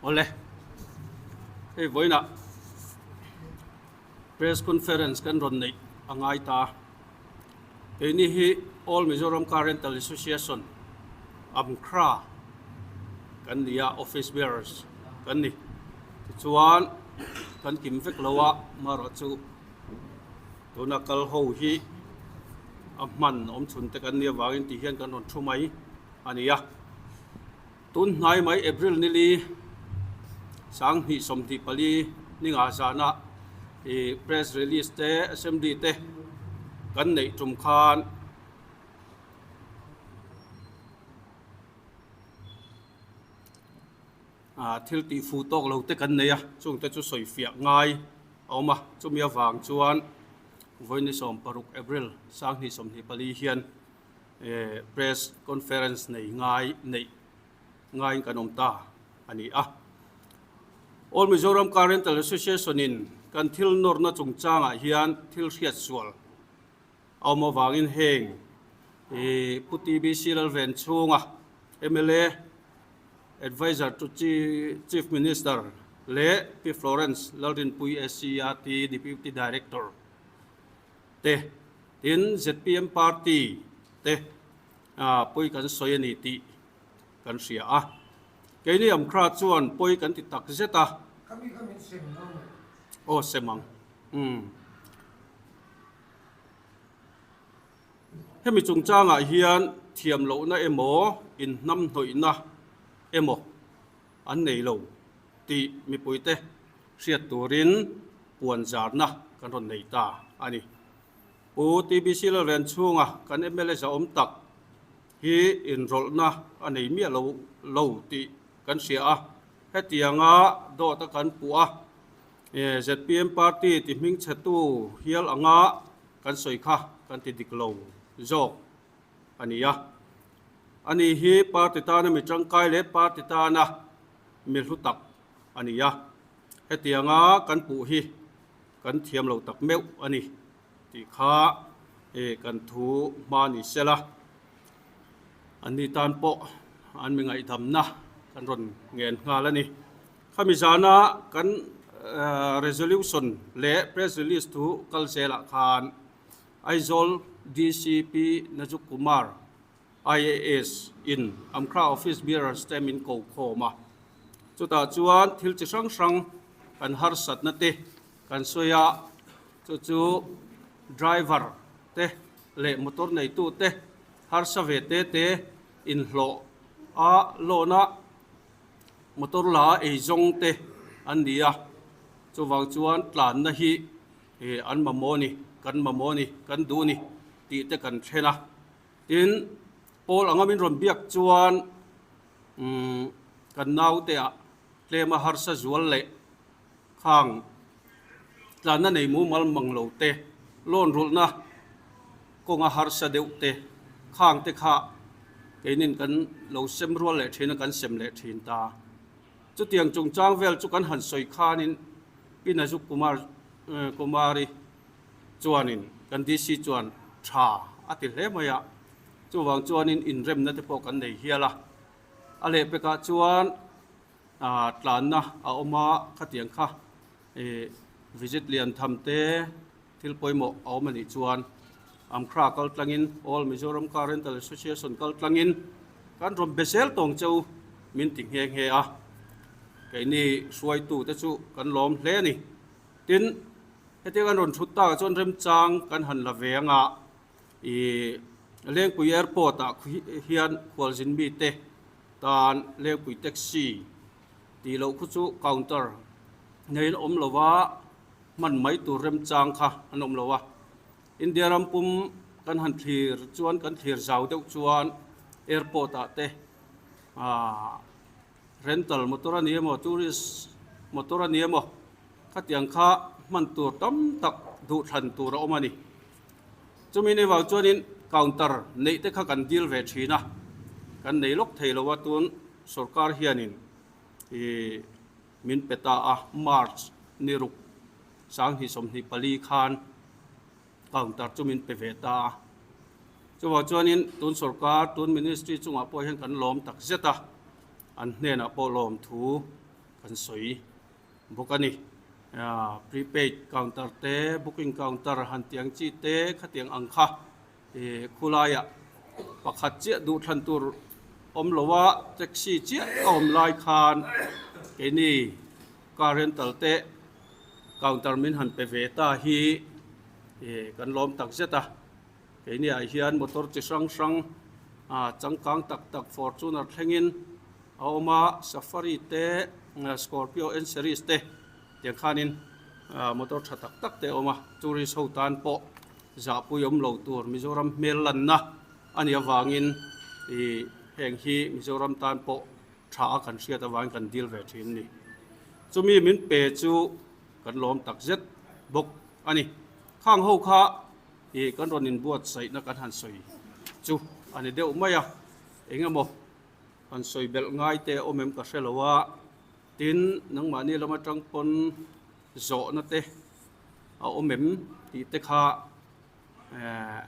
Awle, hei vawiinah press conference kan rawn neih a ngai ta. Keini hi All Mizoram Car Rental Association, AMCRA, kan ni a, office bearers kan ni. Tichuan kan kim vek lo a, marawhchu tuna kal ho hi a hman awm chhun te kan nih avangin ti hian kan rawn thu mai a ni a. Tun hnai mai April nili 2024 ninga zana ih press release te assembly te kan neih tum khan ah thil tih fuh tawk lo te kan nei a chung te chu sawi fiah ngai a awm a chumi avang chuan vawiin ni 16 April 2024 hian Press conference nei ngai neih ngaiin kan awm ta a ni a. All Mizoram Car Rental Association in kan thil nawrna chungchangah hian thil hriat sual a awm avangin heng Pu TBC Lalvenchhunga mla Adviser to Chief Minister leh Pi Florence Lalrinpui SCERT Deputy Director te, tin zpm party te pawi kan sawi a ni tih kan hria a. Keini Amkhra chuan pawi kan ti tak zet a. Khami kha min sem lo maw? Aw sem ang. Umm. Hemi chungchangah hian thiam lohna emaw inhnamhnawihna emaw an nei lo tih mipuite hriat turin puan zarna kan rawn nei ta a ni. Pu TBC Lalren chhunga kan mla zahawm tak hi inrawlhna a nei miah lo lo tih kan hria a, hetianga dawt a kan puh a, zpm party ti hmingchhetu hial anga kan sawi kha kan ti dik lo zawk a ni a. Ani hi party tana mi tangkai leh party tana mi hlu tak a ni a, hetianga kan puh hi kan thiam lo tak meuh a ni tih kha kan thu hma ni sela, anni tan pawh an mi ngaihdamna kan rawn ngen nghal a ni. Khami zana kan resolution leh press release thu kal zelah khan Aizawl DCP Najuk Kumar IAS in Amkhra Office Bearers te min ko khawm a, chutah chuan thil chi hrang hrang kan harsatna te kan sawi a, chu chu driver te leh motor neitu te harsa ve te te inhlawh a loan a motor la eizawng te an ni a, chuvang chuan tlanna hi an mamawh a ni, kan mamawh a ni, kan duh a ni tih te kan then a. Tin, Paul anga min rawn biak chuan kan naute ah tlema harsa zual leh khang tlanna nei mumal mang lo te, loan rulhna kawnga harsa deuh te, khang te kha keinin kan lo sem rual leh thin a, kan sem leh thin ta. Chutiang chungchang vel chu kan han sawi khanin Pi Nazuk Kumar Kumari chuanin kan DC chuan tha a ti hle mai a, chuvang chuanin inremna te pawh kan nei hial a, a lehpekah chuan tlanna a awm a, khatiang kha visit lian tham te thil pawimawh a awm a nih chuan Amkhra kal tlangin All Mizoram Car Rental Association kal tlangin kan rawn be zel tawng cheu min ti nghe nghe a, keini hruaitu te chu kan lawm hle a ni. Tin, hetiang an rawn thut takah chuan remchang kan han la ve anga ih Lengpui Airport ah hian khualzin mite tan Lengpui Taxi tih loh khu chu counter neiin awm lo va, hman mai tur remchang kha an awm lo a. India ram pum kan han thlir chuan kan thlir zau deuh chuan airport ah te ah rental motor a ni emaw tourist motor a ni emaw Khatiang kha hman tur tam tak duhthlan tur a awm a ni. Chumi ni vang chuanin counter neih te kha kan deal ve thin a, kan nei lawk thei lo a, tun sorkar hianin ih min pe ta a, March ni ruk 2024 khan counter chu min pe ve ta a. Chuvang chuanin tun sorkar, tun ministry chungah pawh hian kan lawm tak zet a, an hnenah pawh lawm thu. kan sawi bawk a ni. Prepaid counter te, booking counter han tih ang chi te khatiang ang kha ih khulaiah pakhat chiah duh thlan tur awm lo a, taxi chiah a awm lai khan keini car rental te counter min han pe ve ta hi ih kan lawm tak zet a. Keini ah hian motor chi hrang hrang ah changkang tak tak Fortuner thlengin a awm a, Safari te Scorpio N series te tiang khanin motor tha tak tak te a awm a, tourist ho tan pawh zahpui awm lo tur Mizoram hmel lanna a nih avangin ih heng hi Mizoram tan pawh tha a kan hriat avangin kan dil ve thin a ni. Chumi min pe chu kan lawm tak zet bawk a ni. Khang ho kha Ih kan rawn inbuatsaihna kan han sawi chu a ni deuh mai a, eng emaw han sawi belh ngai te a awm em ka hre lo a, tin nangmahni lam atang pawn zawhna te a awm em tih te kha eh.